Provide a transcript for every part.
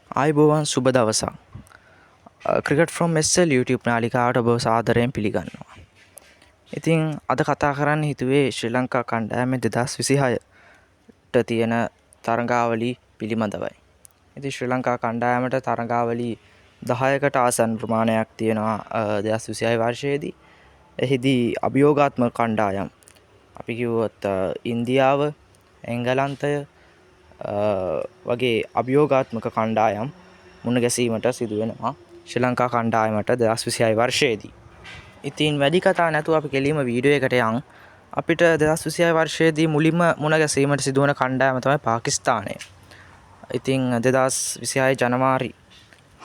ආයුබෝවන්, සුබ දවසක්. ක්‍රිකට් ෆ්‍රොම් SL YouTube නාලිකාවට ඔබව සාදරයෙන් පිළිගන්නවා. ඉතින් අද කතා කරන්න හිතුවේ ශ්‍රී ලංකා කණ්ඩායමේ 2026ට තියෙන තරඟාවලි පිළිබඳවයි. ඉතින් ශ්‍රී ලංකා කණ්ඩායමට තරඟාවලි 10කට ආසන්න ප්‍රමාණයක් තියෙනවා 2026 වර්ෂයේදී. එහිදී අභියෝගාත්මක කණ්ඩායම් අපි කිව්වොත් ඉන්දියාව, එංගලන්තය වගේ අභියෝගාත්මක කණ්ඩායම් මුණ ගැසීමට සිදු වෙනවා ශ්‍රී ලංකා කණ්ඩායමට 2026 වර්ෂයේදී. ඉතින් වැඩි කතා නැතුව අපි කෙලින්ම වීඩියෝ එකට යන්. අපිට 2026 වර්ෂයේදී මුලින්ම මුණ ගැසීමට සිදුවන කණ්ඩායම තමයි පාකිස්තානය. ඉතින් 2026 ජනවාරි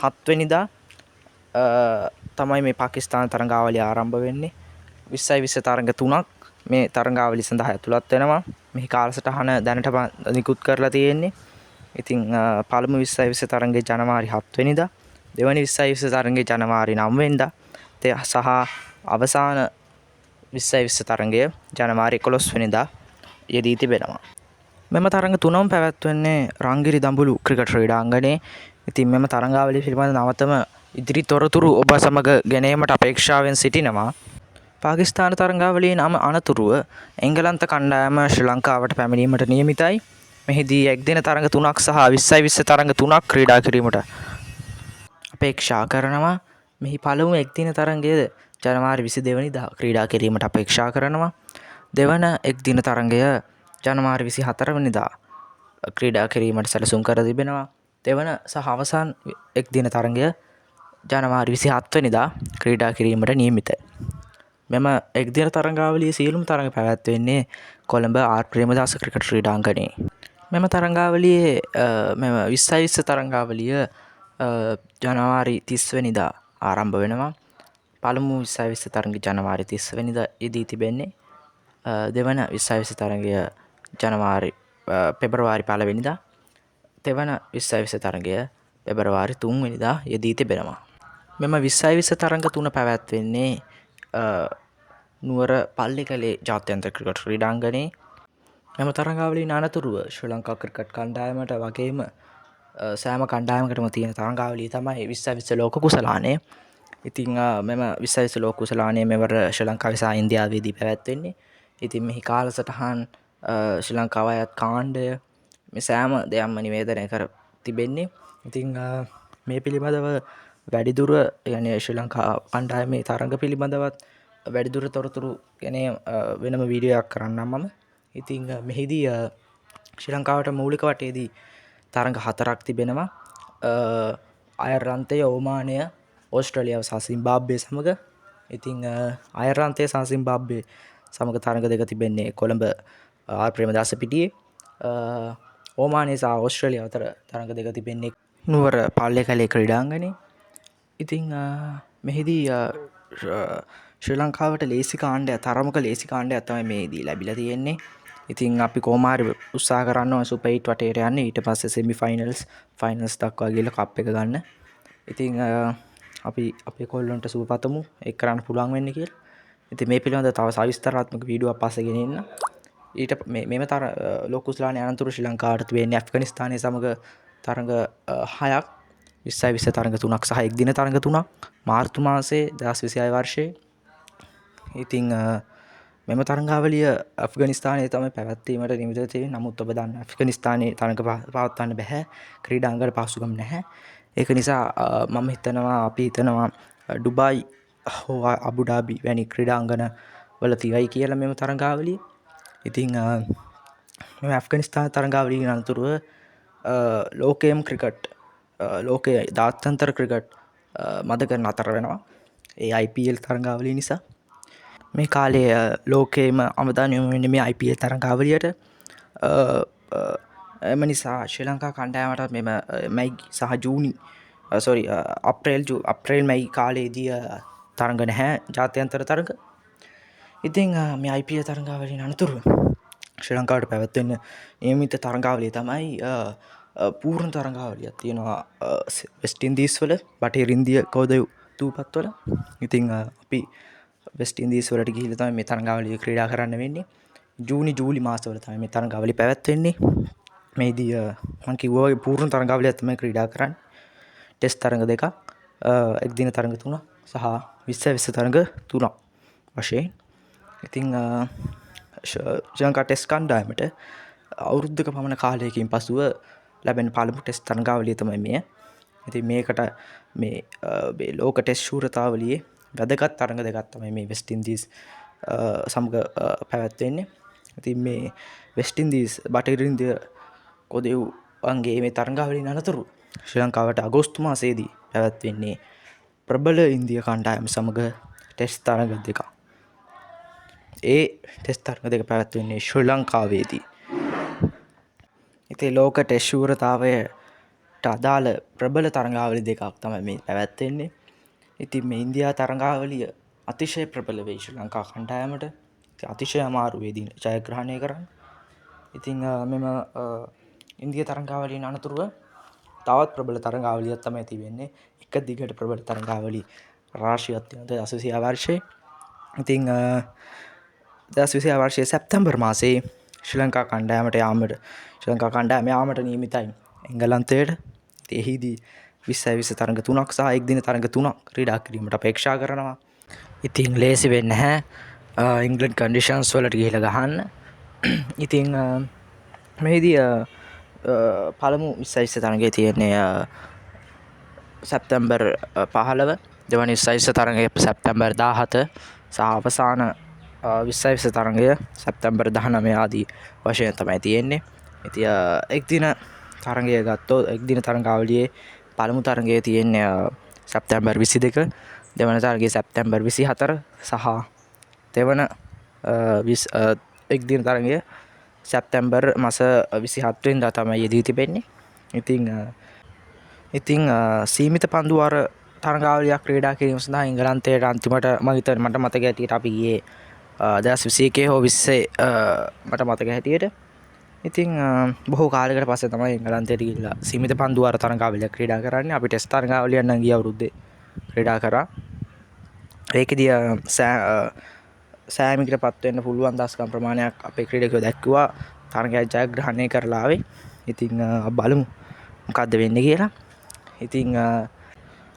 7 වෙනිදා තමයි මේ පාකිස්තාන තරඟාවලිය ආරම්භ වෙන්නේ. 20යි 20 තරඟ තුනක් මේ තරඟාවලිය සඳහා ඇතුළත් වෙනවා. මෙහි කාලසටහන දැනට නිකුත් කරලා තියෙන්නේ. ඉතින් පළමු 20යි 20 තරඟේ ජනවාරි 7 වෙනිදා, දෙවනි 20යි 20 තරඟේ ජනවාරි 9 වෙනිදා සහ අවසාන 20යි 20 තරඟය ජනවාරි 11 වෙනිදා යෙදී තිබෙනවා. මෙම තරඟ තුනම පැවැත්වෙන්නේ රංගිරි දඹුලු ක්‍රිකට් ක්‍රීඩාංගණයේ. ඉතින් මෙම තරඟාවලිය පිළිබඳ නවතම ඉදිරි තොරතුරු ඔබ සමග ගෙන ඒමට අපේක්ෂාවෙන් සිටිනවා. පාකිස්තාන තරඟාවලියේ නම අනතුරුව එංගලන්ත කණ්ඩායම ශ්‍රී ලංකාවට පැමිණීමට නියමිතයි. මෙහිදී එක්දින තරඟ තුනක් සහ 20යි 20 තරඟ තුනක් ක්‍රීඩා කිරීමට අපේක්ෂා කරනවා. මෙහි පළමු එක්දින තරඟය ජනවාරි 22 වෙනිදා ක්‍රීඩා කිරීමට අපේක්ෂා කරනවා. දෙවන එක්දින තරඟය ජනවාරි 24 වෙනිදා ක්‍රීඩා කිරීමට සැලසුම් කර තිබෙනවා. දෙවන සහ අවසන් එක්දින තරඟය ජනවාරි 27 වෙනිදා ක්‍රීඩා කිරීමට නියමිතයි. මෙම එක්දින තරඟාවලියේ සියලුම තරඟ පැවැත්වෙන්නේ කොළඹ ආර් ප්‍රේමදාස ක්‍රිකට් ක්‍රීඩාංගණයේ. මෙම තරඟාවලියේ මෙම 20යි 20 තරඟාවලිය ජනවාරි 30 වෙනිදා ආරම්භ වෙනවා. පළමු 20යි 20 තරඟ ජනවාරි 30 වෙනිදා යෙදී තිබෙන්නේ. දෙවන 20යි 20 තරඟය ජනවාරි පෙබරවාරි 1 වෙනිදා, තෙවන 20යි 20 තරඟය පෙබරවාරි 3 වෙනිදා යෙදී තිබෙනවා. මෙම 20යි 20 තරඟ තුන පැවැත්වෙන්නේ නුවර පල්ලෙකැලේ ජාත්‍යන්තර ක්‍රිකට් ක්‍රීඩාංගණයේ. මෙම තරඟාවලින් අනතුරුව ශ්‍රී ලංකා ක්‍රිකට් කණ්ඩායමට වගේම සෑම කණ්ඩායමකටම තියෙන තරඟාවලිය තමයි 20යි 20 ලෝක කුසලානය. ඉතින් මෙම 20යි 20 ලෝක කුසලානය මෙවර ශ්‍රී ලංකාවේ සහ ඉන්දියාවේදී පැවැත්වෙන්නේ. ඉතින් මෙහි කාලසටහන්, ශ්‍රී ලංකාව අයත් කාණ්ඩය, මේ සෑම දෙයක්ම නිවේදනය කර තිබෙන්නේ. ඉතින් මේ පිළිබඳව වැඩිදුර, ඒ කියන්නේ ශ්‍රී ලංකා කණ්ඩායමේ තරඟ පිළිබඳවත් වැඩිදුර තොරතුරු ගැන වෙනම වීඩියෝ එකක් කරන්නම් මම. ඉතින් මෙහිදී ශ්‍රී ලංකාවට මූලික වටයේදී තරඟ හතරක් තිබෙනවා. අයර්ලන්තය, ඕමානය, ඕස්ට්‍රේලියාව සහ සිම්බාබ්වේ සමග. ඉතින් අයර්ලන්තය සහ සිම්බාබ්වේ සමග තරඟ දෙක තිබෙන්නේ කොළඹ ආර් ප්‍රේමදාස පිටියේ. ඕමානය සහ ඕස්ට්‍රේලියාව අතර තරඟ දෙක තිබෙන්නේ නුවර පල්ලෙකැලේ ක්‍රීඩාංගණයේ. ඉතින් මෙහිදී ශ්‍රී ලංකාවට ලේසි කාණ්ඩයක්, තරමක ලේසි කාණ්ඩයක් තමයි මේදී ලැබිලා තියෙන්නේ. ඉතින් අපි කොහොම හරි උත්සාහ කරන්න ඕන සුපර් 8 වටේට යන්න, ඊට පස්සේ සෙමි ෆයිනල්ස්, ෆයිනල්ස් දක්වා ගිහලා කප් එක ගන්න. ඉතින් අපි අපේ කොල්ලොන්ට සුබ පතමු ඒක කරන්න පුළුවන් වෙන්න කියලා. ඉතින් මේ පිළිබඳව තව සවිස්තරාත්මක වීඩියෝවක් පස්සේ ගෙන එන්න. ඊට මේ මෙම තර ලෝක කුසලානය අනතුරු ශ්‍රී ලංකාවට තිබෙන්නේ ඇෆ්ගනිස්තානය සමග තරඟ හයක්, 20යි 20 තරඟ තුනක් සහ එක් දින තරඟ තුනක් මාර්තු මාසයේ 2026 වර්ෂයේ. ඉතින් මෙම තරඟාවලිය ඇෆ්ගනිස්තානයේ තමයි පැවැත්වීමට නියමිතව තියෙන්නේ. නමුත් ඔබ දන්න ඇෆ්ගනිස්තානයේ තරඟ පවත්වන්න බැහැ. ක්‍රීඩාංගණ පහසුකම් නැහැ. ඒක නිසා මම හිතනවා, අපි හිතනවා ඩුබායි හෝ අබුඩාබි වැනි ක්‍රීඩාංගණ වල තියයි කියලා මෙම තරඟාවලිය. ඉතින් මෙම ඇෆ්ගනිස්තාන තරඟාවලිය අනතුරුව ලෝකයේම ක්‍රිකට්, ලෝකයේ ජාත්‍යන්තර ක්‍රිකට් මදක නතර වෙනවා. ඒ IPL තරඟාවලිය නිසා. මේ කාලේ ලෝකයේම අවධානය යොමු වෙන්නේ මේ IPL තරඟාවලියට. එම නිසා ශ්‍රී ලංකා කණ්ඩායමටත් මෙම මැයි සහ ජූනි, සෝරි, අප්‍රේල් අප්‍රේල් මැයි කාලයේදී තරඟ නැහැ, ජාත්‍යන්තර තරඟ. ඉතින් මේ IPL තරඟාවලියෙන් අනතුරුව ශ්‍රී ලංකාවට පැවැත්වෙන නියමිත තරඟාවලිය තමයි පූර්ණ තරඟාවලියක් තියෙනවා වෙස්ට් ඉන්දීස් වල, බටහිර ඉන්දිය කෝදයු දූපත්වල. ඉතින් අපි වෙස්ට් ඉන්දීස් වලට ගිහිල්ලා තමයි මේ තරඟාවලිය ක්‍රීඩා කරන්න වෙන්නේ. ජූනි ජූලි මාසවල තමයි මේ තරඟාවලිය පැවැත්වෙන්නේ. මේදී මං කිව්වා වගේ පූර්ණ තරඟාවලියක් තමයි ක්‍රීඩා කරන්නේ. ටෙස්ට් තරඟ 2ක්, එක්දින තරඟ 3ක් සහ 20-20 තරඟ 3ක් වශයෙන්. ඉතින් ශ්‍රී ලංකා ටෙස්ට් කණ්ඩායමට අවුරුද්දක පමණ කාලයකින් පසුව ලැබෙන පළමු ටෙස්ට් තරඟාවලිය තමයි මෙය. ඉතින් මේකට මේ මේ ලෝක ටෙස්ට් ශූරතාවලියේ වැදගත් තරඟ දෙකක් තමයි මේ වෙස්ට් ඉන්දීස් සමග පැවැත්වෙන්නේ. ඉතින් මේ වෙස්ට් ඉන්දීස් බටහිර ඉන්දිය කොදෙව්වන්ගේ මේ තරඟාවලියෙන් අනතුරු ශ්‍රී ලංකාවට අගෝස්තු මාසයේදී පැවැත්වෙන්නේ ප්‍රබල ඉන්දිය කණ්ඩායම සමග ටෙස්ට් තරඟ දෙකක්. ඒ ටෙස්ට් තරඟ දෙක පැවැත්වෙන්නේ ශ්‍රී ලංකාවේදී. ඉතින් ලෝක ටෙස්ට් ශූරතාවයට අදාළ ප්‍රබල තරඟාවලි දෙකක් තමයි මේ පැවැත්වෙන්නේ. ඉතින් මේ ඉන්දියා තරඟාවලිය අතිශය ප්‍රබල වෙයි ශ්‍රී ලංකා කණ්ඩායමට. ඉතින් අතිශය අමාරු වෙයි ජයග්‍රහණය කරන්න. ඉතින් මෙම ඉන්දිය තරඟාවලියෙන් අනතුරුව තවත් ප්‍රබල තරඟාවලියක් තමයි තිබෙන්නේ. එක දිගට ප්‍රබල තරඟාවලි රාශියක් තියෙනවා 2026 වර්ෂයේ. ඉතින් 2026 වර්ෂයේ සැප්තැම්බර් මාසයේ ශ්‍රී ලංකා කණ්ඩායමට යාමට ශ්‍රී ලංකා කණ්ඩායම යාමට නියමිතයි එංගලන්තයට. ඉතින් එහිදී 20-20 තරඟ 3ක් සහ එක්දින තරඟ 3ක් ක්‍රීඩා කිරීමට අපේක්ෂා කරනවා. ඉතින් ලේසි වෙන්නේ නැහැ ඉංග්ලන්ඩ් කන්ඩිෂන්ස් වලට ගිහිල්ලා ගහන්න. ඉතින් මෙහිදී පළමු 20-20 තරඟය තියෙන්නේ සැප්තැම්බර් 15, දෙවනි 20-20 තරඟය සැප්තැම්බර් 17 සහ අවසාන 20-20 තරඟය සැප්තැම්බර් 19 ආදී වශයෙන් තමයි තියෙන්නේ. ඉතින් එක්දින තරඟය ගත්තොත් එක්දින තරඟාවලියේ පළමු තරඟය තියෙන්නේ සැප්තැම්බර් 22, දෙවන තරඟය සැප්තැම්බර් 24 සහ තෙවන එක්දින තරඟය සැප්තැම්බර් මස 27 වෙනිදා තමයි යෙදී තිබෙන්නේ. ඉතින් සීමිත පන්දු වාර තරඟාවලියක් ක්‍රීඩා කිරීම සඳහා එංගලන්තයට අන්තිමට මම හිතන්නේ මට මතක හැටියට අපි ගියේ 2021 හෝ 20 මට මතක හැටියට. ඉතින් බොහෝ කාලයකට පස්සේ තමයි එංගලන්තයට ගිහිල්ලා සීමිත පන්දු වාර තරඟාවලියක් ක්‍රීඩා කරන්නේ. අපි ටෙස්ට් තරඟාවලියක් නම් ගිය අවුරුද්දේ ක්‍රීඩා කරා. ඒකෙදී සෑමකට පත් වෙන්න පුළුවන් දස්කම් ප්‍රමාණයක් අපේ ක්‍රීඩකයෝ දැක්වුවා. තරඟයක් ජයග්‍රහණය කරලා ආවේ. ඉතින් බලමු මොකද්ද වෙන්නේ කියලා. ඉතින්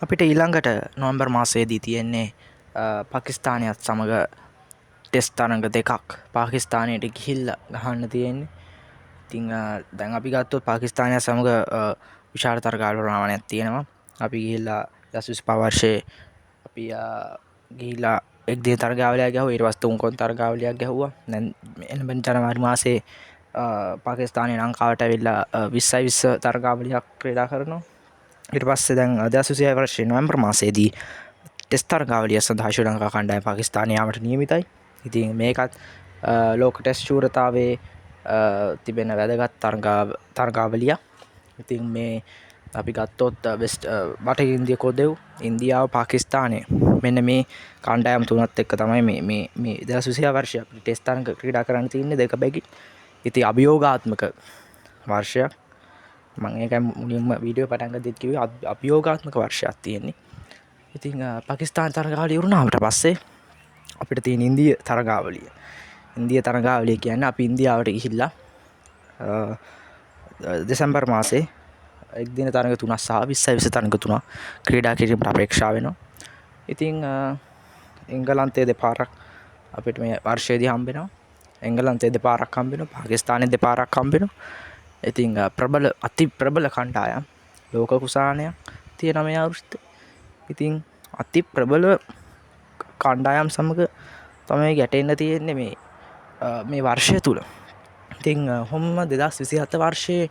අපිට ඊළඟට නොවැම්බර් මාසයේදී තියෙන්නේ පාකිස්තානයත් සමග ටෙස්ට් තරඟ දෙකක් පාකිස්තානයට ගිහිල්ලා ගහන්න තියෙන්නේ. ඉතින් දැන් අපි ගත්තොත් පාකිස්තානය සමග විශාල තරගාවල ප්‍රමාණයක් තියෙනවා. අපි ගිහිල්ලා 2025 වර්ෂයේ අපි ගිහිල්ලා එක් දින තරගාවලියක් ගැහුවා. ඊට පස්සේ තුන් කොන් තරගාවලියක් ගැහුවා. දැන් එළඹෙන ජනවාරි මාසයේ පාකිස්තානය ලංකාවට ඇවිල්ලා 20-20 තරගාවලියක් ක්‍රීඩා කරනවා. ඊට පස්සේ දැන් 2026 වර්ෂයේ නොවැම්බර් මාසයේදී ටෙස්ට් තරගාවලිය සඳහා ශ්‍රී ලංකා කණ්ඩායම පාකිස්තානය යාමට නියමිතයි. ඉතින් මේකත් ලෝක ටෙස්ට් ශූරතාවයේ තිබෙන වැදගත් තරගාවලියක්. ඉතින් මේ අපි ගත්තොත් වෙස්ට් බටහිර ඉන්දිය කොදෙව්, ඉන්දියාව, පාකිස්තානය මෙන්න මේ කණ්ඩායම් තුනත් එක්ක තමයි මේ මේ මේ 2026 වර්ෂයේ අපිට ටෙස්ට් තරඟ ක්‍රීඩා කරන්න තියෙන්නේ දෙක බැගින්. ඉතින් අභියෝගාත්මක වර්ෂයක්. මම ඒකයි මුලින්ම වීඩියෝ පටන් ගද්දිත් කිව්වේ අභියෝගාත්මක වර්ෂයක් තියෙන්නේ. ඉතින් පාකිස්තාන තරගාවලිය ඉවරනාට පස්සේ අපිට තියෙන ඉන්දිය තරගාවලිය. ඉන්දිය තරගාවලිය කියන්නේ අපි ඉන්දියාවට ගිහිල්ලා දෙසැම්බර් මාසේ එක් දින තරඟ 3ක් සහ 20-20 තරඟ 3ක් ක්‍රීඩා කිරීමට අපේක්ෂා වෙනවා. ඉතින් එංගලන්තයේ දෙපාරක් අපිට මේ වර්ෂයේදී හම්බ වෙනවා. එංගලන්තයේ දෙපාරක් හම්බ වෙනවා. පාකිස්තානයේ දෙපාරක් හම්බ වෙනවා. ඉතින් ප්‍රබල අති ප්‍රබල කණ්ඩායම් ලෝක කුසානයක් තියෙනවා මේ අවුරුද්දේ. ඉතින් අති ප්‍රබල කණ්ඩායම් සමග තමයි ගැටෙන්න තියෙන්නේ මේ මේ වර්ෂය තුල. ඉතින් ඔහොමම 2027 වර්ෂයේ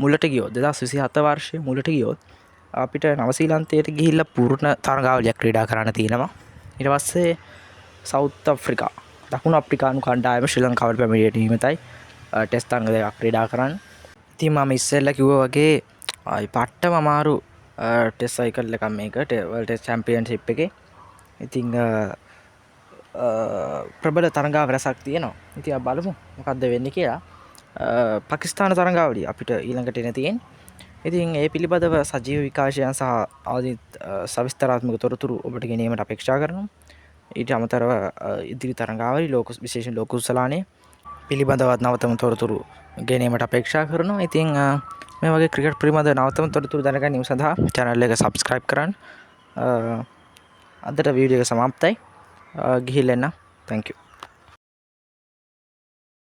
මුලට ගියොත් 2027 වර්ෂයේ මුලට ගියොත් අපිට නවසීලන්තයට ගිහිල්ලා පූර්ණ තරගාවලියක් ක්‍රීඩා කරන්න තියෙනවා. ඊට පස්සේ සවුත් අප්‍රිකා දකුණු අප්‍රිකානු කණ්ඩායම ශ්‍රී ලංකාවට පැමිණියට නියමිතයි ටෙස්ට් තරඟ දෙකක් ක්‍රීඩා කරන්න. ඉතින් මම ඉස්සෙල්ලා කිව්වා වගේ පට්ටම අමාරු ටෙස්ට් සයිකල් එකක් මේක වර්ල්ඩ් ටෙස්ට් චැම්පියන්ෂිප් එකේ. ඉතින් ප්‍රබල තරඟාව රැසක් තියෙනවා. ඉතින් අපි බලමු මොකද්ද වෙන්නේ කියලා. පාකිස්තාන තරඟාවලිය අපිට ඊළඟට එන තියෙන්නේ. ඉතින් ඒ පිළිබඳව සජීව විකාශයන් සහ ආදී සවිස්තරාත්මක තොරතුරු ඔබට ගෙනීමට අපේක්ෂා කරනවා. ඊට අමතරව ඉදිරි තරඟාවලි ලෝක විශේෂයෙන් ලෝක කුසලානය පිළිබඳවත් නවතම තොරතුරු ගෙනීමට අපේක්ෂා කරනවා. ඉතින් මේ වගේ ක්‍රිකට් පිළිබඳ නවතම තොරතුරු දැන ගැනීම සඳහා චැනල් එක සබ්ස්ක්‍රයිබ් කරන්න. අදට වීඩියෝ එක සමාප්තයි. ගිහිල්ලා එන්න. Thank you.